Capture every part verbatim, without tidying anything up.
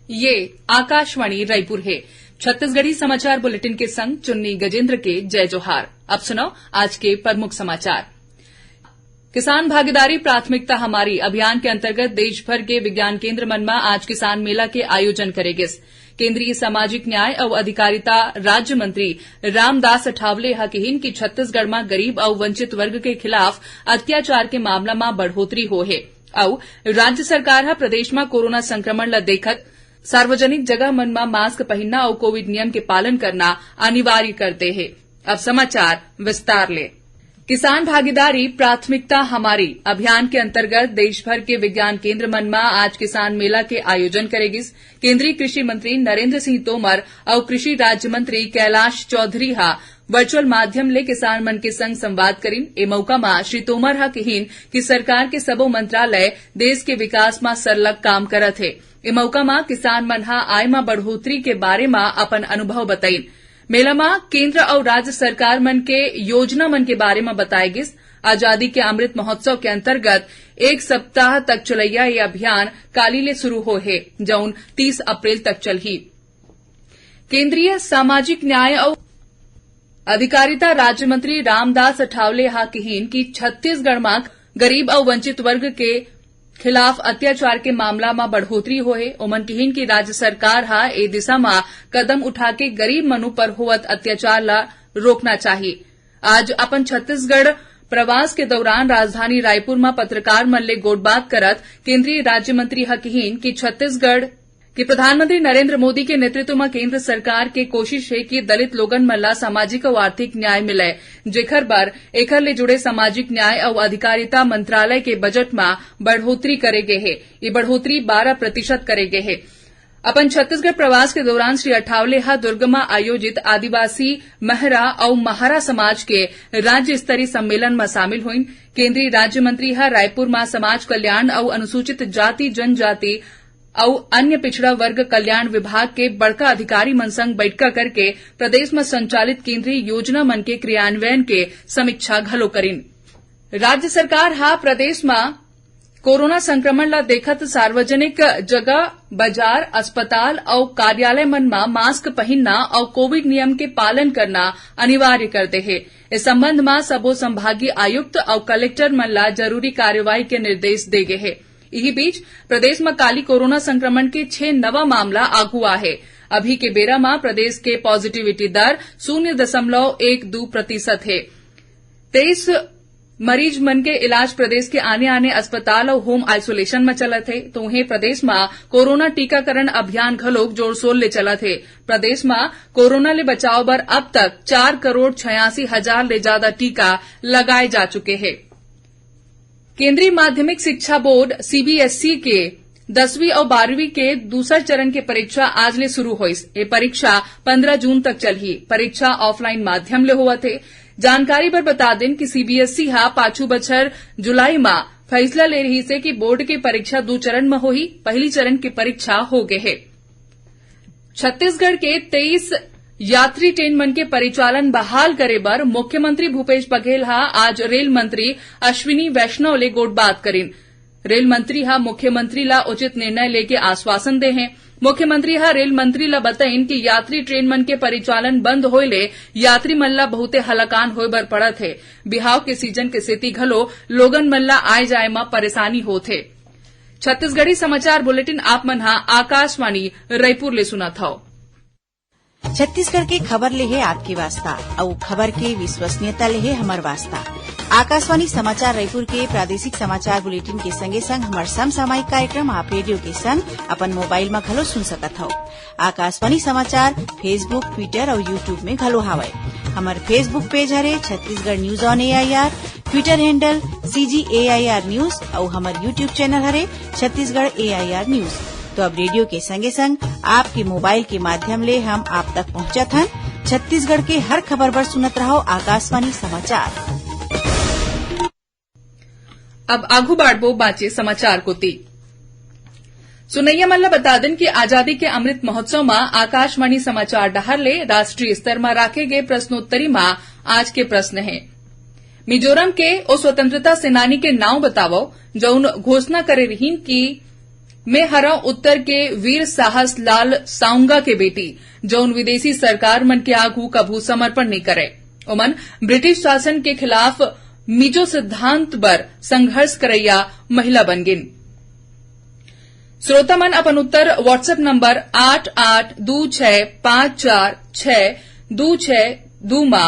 ये आकाशवाणी रायपुर हे। छत्तीसगढ़ी समाचार बुलेटिन के संग चुन्नी गजेंद्र के जय जोहार। अब सुनव आज के प्रमुख समाचार। किसान भागीदारी प्राथमिकता हमारी अभियान के अंतर्गत देश भर के विज्ञान केंद्र मन म आज किसान मेला के आयोजन करे गिस। केंद्रीय सामाजिक न्याय अउ अधिकारिता राज्य मंत्री रामदास अठावले ह किहिन कि छत्तीसगढ़ म गरीब अउ वंचित वर्ग के खिलाफ अत्याचार के मामला म बढ़ोतरी होए हे अउ राज्य सरकार ह प्रदेश म कोरोना संक्रमण ल देखत सार्वजनिक जगह मन म मास्क पहिनना अउ कोविड नियम के पालन करना अनिवार्य कर दे हे। अब समाचार विस्तार ले। किसान भागीदारी प्राथमिकता हमारी अभियान के अंतर्गत देश भर के विज्ञान केंद्र मन म आज किसान मेला के आयोजन करे गिस। केंद्रीय कृषि मंत्री नरेंद्र सिंह तोमर अउ कृषि राज्य मंत्री कैलाश चौधरी ह वर्चुअल माध्यम ले किसान मन के संग संवाद करिन। ए मौका म श्री तोमर ह किहिन कि सरकार के सबो मंत्रालय देश के विकास म सरलग काम करत हे। ए मौका म किसान मन ह आय म बढ़ोतरी के बारे म अपन अनुभव बताइन। मेला म केंद्र अउ राज्य सरकार मन के योजना मन के बारे म बताए गिस। आजादी के अमृत महोत्सव के अंतर्गत एक सप्ताह तक चलइया ये अभियान काली ले शुरू होए हे, जउन तीस अप्रैल तक चलही। केंद्रीय सामाजिक न्याय अउ अधिकारिता राज्य मंत्री रामदास अठावले ह किहिन कि छत्तीसगढ़ म गरीब अउ वंचित वर्ग के खिलाफ अत्याचार के मामला म बढ़ोतरी होए हे। ओमन किहिन कि राज्य सरकार ह ए दिशा म कदम उठाके गरीब मन ऊपर होवत अत्याचार ल रोकना चाही। आज अपन छत्तीसगढ़ प्रवास के दौरान राजधानी रायपुर म पत्रकार मन ले गोठबात करत केंद्रीय राज्य मंत्री ह किहिन कि छत्तीसगढ़ कि प्रधानमंत्री नरेंद्र मोदी के नेतृत्व म केंद्र सरकार के कोशिश हे कि दलित लोगन मन ला सामाजिक अउ आर्थिक न्याय मिलय, जेखर बर एखर ले जुड़े सामाजिक न्याय अउ अधिकारिता मंत्रालय के बजट म बढ़ोतरी करे गे हे। ये बढ़ोतरी बारह प्रतिशत करे गे हे। अपन छत्तीसगढ़ प्रवास के दौरान श्री अठावले ह दुर्ग म आयोजित आदिवासी, महरा अउ महारा समाज के राज्य स्तरीय सम्मेलन म शामिल होइन। केंद्रीय राज्य मंत्री ह रायपुर म समाज कल्याण अउ अनुसूचित जाति जनजाति अउ अन्य पिछड़ा वर्ग कल्याण विभाग के बड़का अधिकारी मन संग बैठका करके प्रदेश म संचालित केंद्रीय योजना मन के क्रियान्वयन के समीक्षा घलो करिन। राज्य सरकार ह प्रदेश म कोरोना संक्रमण ल देखत सार्वजनिक जगह, बाजार, अस्पताल अउ कार्यालय मन म मास्क पहिनना अउ कोविड नियम के पालन करना अनिवार्य कर दे हे। इस संबंध म सबो संभागीय आयुक्त अउ कलेक्टर मन ल जरूरी कार्रवाई के निर्देश दे गे हे। इही बीच, प्रदेश म काली कोरोना संक्रमण के छह नवा मामला आगू आए हे। अभी के बेरा म प्रदेश के पॉजिटिविटी दर शून्य दशमलव एक दू प्रतिशत हे। तेईस मरीज मन के इलाज प्रदेश के आने-आने अस्पताल अउ होम आइसोलेशन म चलत हे। तो उहें, प्रदेश म कोरोना टीकाकरण अभियान घलोक जोर-शोर ले चलत हे। प्रदेश म कोरोना ले बचाव बर अब तक चार करोड़ छियासी हजार ले जादा टीका लगाए जा चुके हे। केंद्रीय माध्यमिक शिक्षा बोर्ड, सीबीएसई, के दसवीं अउ बारहवीं के दूसर चरण के परीक्षा आज ले शुरू होइस। ये परीक्षा पंद्रह जून तक चलही। परीक्षा ऑफलाइन माध्यम ले होवत हे। जानकारी बर बता देन कि सीबीएसई ह पाछू बछर जुलाई म फैसला ले रहिस हे कि बोर्ड के परीक्षा दू चरण म होही। पहली चरण के परीक्षा हो गे हे। छत्तीसगढ़ के तेईस यात्री ट्रेन मन के परिचालन बहाल करे बर मुख्यमंत्री भूपेश बघेल ह आज रेल मंत्री अश्विनी वैष्णव ले गोठबात करिन। रेल मंत्री ह मुख्यमंत्री ला उचित निर्णय लेके आश्वासन दे हे। मुख्यमंत्री ह रेल मंत्री ला बतइन कि यात्री ट्रेन मन के परिचालन बंद होए ले यात्री मन ला बहुते हलाकान होए बर पड़त हे। बिहाव के सीजन के सेती घलो लोगन मन ला आए जाए म परेशानी होत हे। छत्तीसगढ़ी समाचार बुलेटिन आप मन ह आकाशवाणी रायपुर ले सुनत हव। छत्तीसगढ़ के खबर ले हे आपके वास्ता, अउ खबर के विश्वसनीयता ले हे हमर वास्ता। आकाशवाणी समाचार रायपुर के प्रादेशिक समाचार बुलेटिन के संगे संग हमर समसामयिक कार्यक्रम आप रेडियो के संग अपन मोबाइल म घलो सुन सकत हव। आकाशवाणी समाचार Facebook, Twitter अउ YouTube में घलो हावय। हमर Facebook पेज हरे Chhattisgarh news on AIR, Twitter handle CG AIR news अउ हमर YouTube चैनल हरे छत्तीसगढ़ एआईआर न्यूज। तो अब रेडियो के संगे संग आपके मोबाइल के माध्यम ले हम आप तक पहुंचत हन। छत्तीसगढ़ के हर खबर बर सुनत रहव आकाशवाणी समाचार। अब आगू बाढ़बो बांचे समाचार कोती। सुनइया मन ल बता देन कि आजादी के अमृत महोत्सव म आकाशवाणी समाचार डहार ले राष्ट्रीय स्तर म राखे गए प्रश्नोत्तरी म आज के प्रश्न हे, मिजोरम के ओ स्वतंत्रता सेनानी के नांव बतावव, जउन घोषणा करे रिहिन कि मैं हरंव उत्तर के वीर साहस लाल साउंगा के बेटी, जउन विदेशी सरकार मन के आगू कभू समर्पण नइ करय। ओमन ब्रिटिश शासन के खिलाफ मिजो सिद्धांत बर संघर्ष करइया महिला बन गिन। श्रोता मन अपन उत्तर WhatsApp नंबर आठ आठ दू छह पाँच चार छह दू छह दू मा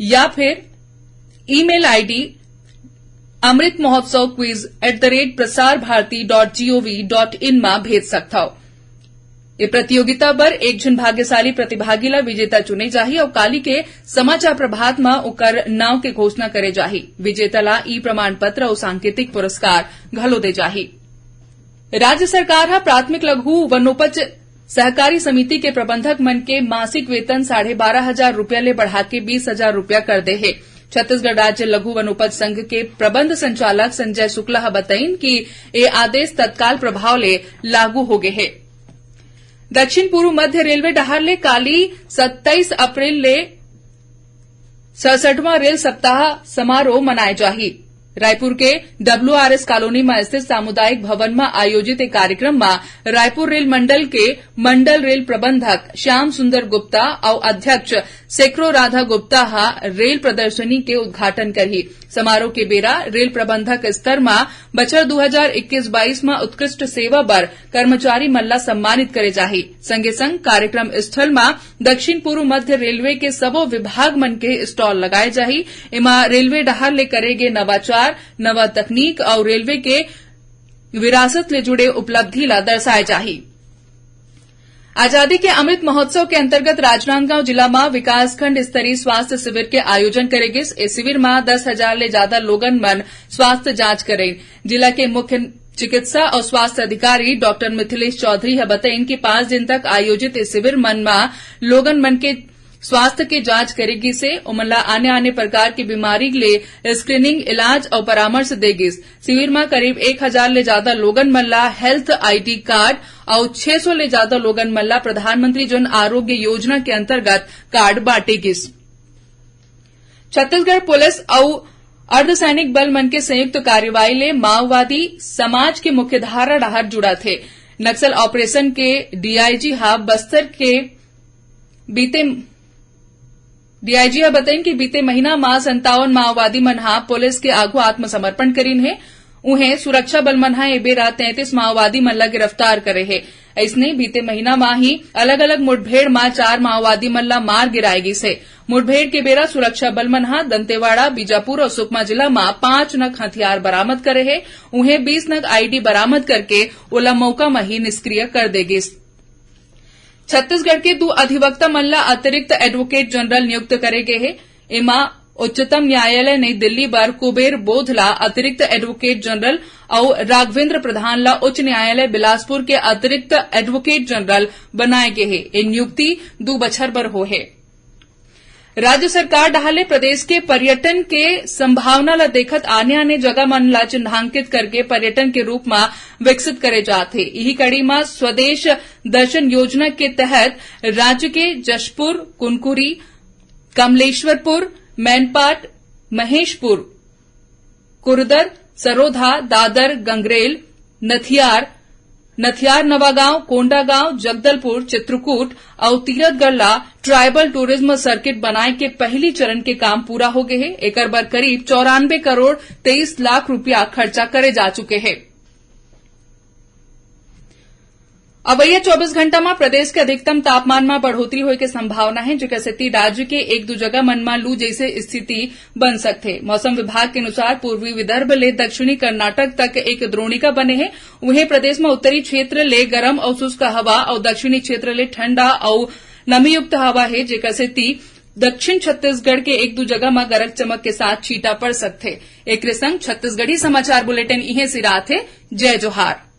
या फिर email ID amrit mahotsav quiz at the rate prasar bharati dot gov dot in मा भेज सकथव। ए प्रतियोगिता बर एक झन भाग्यशाली प्रतिभागी ला विजेता चुने जाही अउ काली के समाचार प्रभात मा ओकर नांव के घोषणा करे जाही। विजेता ला ई प्रमाण पत्र अउ सांकेतिक पुरस्कार घलो दे जाही। राज्य सरकार ह प्राथमिक लघु वनोपज सहकारी समिति के प्रबंधक मन के मासिक वेतन साढ़े बारह हजार रुपया ले बढ़ा के बीस हजार रुपया कर दे हे। छत्तीसगढ़ राज्य लघु वनोपज संघ के प्रबंध संचालक संजय शुक्ला ह बताइन कि ए आदेश तत्काल प्रभाव ले लागू हो गे हे। दक्षिण पूर्व मध्य रेलवे डहार ले काली सत्ताईस अप्रैल ले सड़सठवां रेल सप्ताह समारोह मनाए जाही। रायपुर के WRS कॉलोनी म स्थित सामुदायिक भवन म आयोजित एक कार्यक्रम म रायपुर रेल मंडल के मंडल रेल प्रबंधक श्याम सुंदर गुप्ता अउ अध्यक्ष सेक्रो राधा गुप्ता ह रेल प्रदर्शनी के उद्घाटन करही। समारोह के बेरा रेल प्रबंधक स्तर म बछर दू हजार इक्कीस बाईस म उत्कृष्ट सेवा बर कर्मचारी मन ला सम्मानित करे जाही। संगे संग कार्यक्रम स्थल म दक्षिण पूर्व मध्य रेलवे के सबो विभाग मन के स्टॉल लगाए जाही। एमा रेलवे डहार ले करे गे नवाचार, नवा तकनीक अउ रेलवे के विरासत ले जुड़े उपलब्धि ला दर्शाए जाही। आजादी के अमृत महोत्सव के अंतर्गत राजनांदगांव जिला म विकासखंड स्तरीय स्वास्थ्य शिविर के आयोजन करे गिस। ए शिविर म दस हजार ले जादा लोगन मन स्वास्थ्य जांच करेन। जिला के मुख्य चिकित्सा अउ स्वास्थ्य अधिकारी डॉक्टर मिथिलेश चौधरी ह बतइन कि पांच दिन तक आयोजित ए शिविर मन म लोगन मन के स्वास्थ्य के जांच करे गिस हे। ओमन ला आने-आने प्रकार के बीमारी ले स्क्रीनिंग, इलाज अउ परामर्श दे गिस। शिविर म करीब एक हजार ले जादा लोगन मन ला हेल्थ आईडी कार्ड अउ छह सौ ले जादा लोगन मन ला प्रधानमंत्री जन आरोग्य योजना के अंतर्गत कार्ड बांटे गिस। छत्तीसगढ़ पुलिस अउ अर्धसैनिक बल मन के संयुक्त कार्रवाई ले माओवादी समाज के मुख्यधारा डहार जुड़त हे। नक्सल ऑपरेशन के डीआईजी ह बस्तर के बीते, डीआईजी ह बतइन कि बीते महीना म संतावन माओवादी मन ह पुलिस के आगू आत्मसमर्पण करिन हे। उहें, सुरक्षा बल मन ह ए बेरा तैंतीस माओवादी मन ल गिरफ्तार करे हे। अइसने, बीते महीना म ही अलग-अलग मुठभेड़ म चार माओवादी मन ल मार गिराए गिस हे। मुठभेड़ के बेरा सुरक्षा बल मन ह दंतेवाड़ा, बीजापुर अउ सुकमा जिला म पांच नग हथियार बरामद करे हे। उहें, बीस नग आईडी बरामद करके ओला मौका म ही निष्क्रिय कर दे गिस। छत्तीसगढ़ के दू अधिवक्ता मन ला अतिरिक्त एडवोकेट जनरल नियुक्त करे गे हे। एमा उच्चतम न्यायालय नई दिल्ली बर कुबेर बोध ला अतिरिक्त एडवोकेट जनरल अउ राघवेंद्र प्रधान ला उच्च न्यायालय बिलासपुर के अतिरिक्त एडवोकेट जनरल बनाए गे हे। ए नियुक्ति दू बछर बर हो हे। राज्य सरकार डहार ले प्रदेश के पर्यटन के संभावना ला देखत आने-आने जगह मन ला चिन्हांकित करके पर्यटन के रूप म विकसित करे जात हे। इही कड़ी म स्वदेश दर्शन योजना के तहत राज्य के जशपुर, कुनकुरी, कमलेश्वरपुर, मैनपाट, महेशपुर, कुरदर, सरोधा, दादर, गंगरेल, नथियार, नथियार नवागांव, कोंडागांव, जगदलपुर, चित्रकूट अउ तीरथगढ़ ला ट्राइबल टूरिज्म सर्किट बनाए के पहली चरण के काम पूरा हो गे हे। एकर बर करीब चौरानबे करोड़ तेईस लाख रुपया खर्चा करे जा चुके हे। अवइया चौबीस घंटा म प्रदेश के अधिकतम तापमान म बढ़ोतरी होए के संभावना हे, जेकर सेती राज्य के एक दू जगह मन म लू जैसे स्थिति बन सकथे। मौसम विभाग के अनुसार पूर्वी विदर्भ ले दक्षिणी कर्नाटक तक एक द्रोणिका बने हे। उहें, प्रदेश म उत्तरी क्षेत्र ले गरम अउ शुष्क हवा अउ दक्षिणी क्षेत्र ले ठंडा अउ नमीयुक्त हवा हे, जेकर सेती दक्षिण छत्तीसगढ़ के एक दू जगह म गरज चमक के साथ छींटा पड़ सकथे। एकरे संग छत्तीसगढ़ी समाचार बुलेटिन इहें सिरात हे। जय जोहार।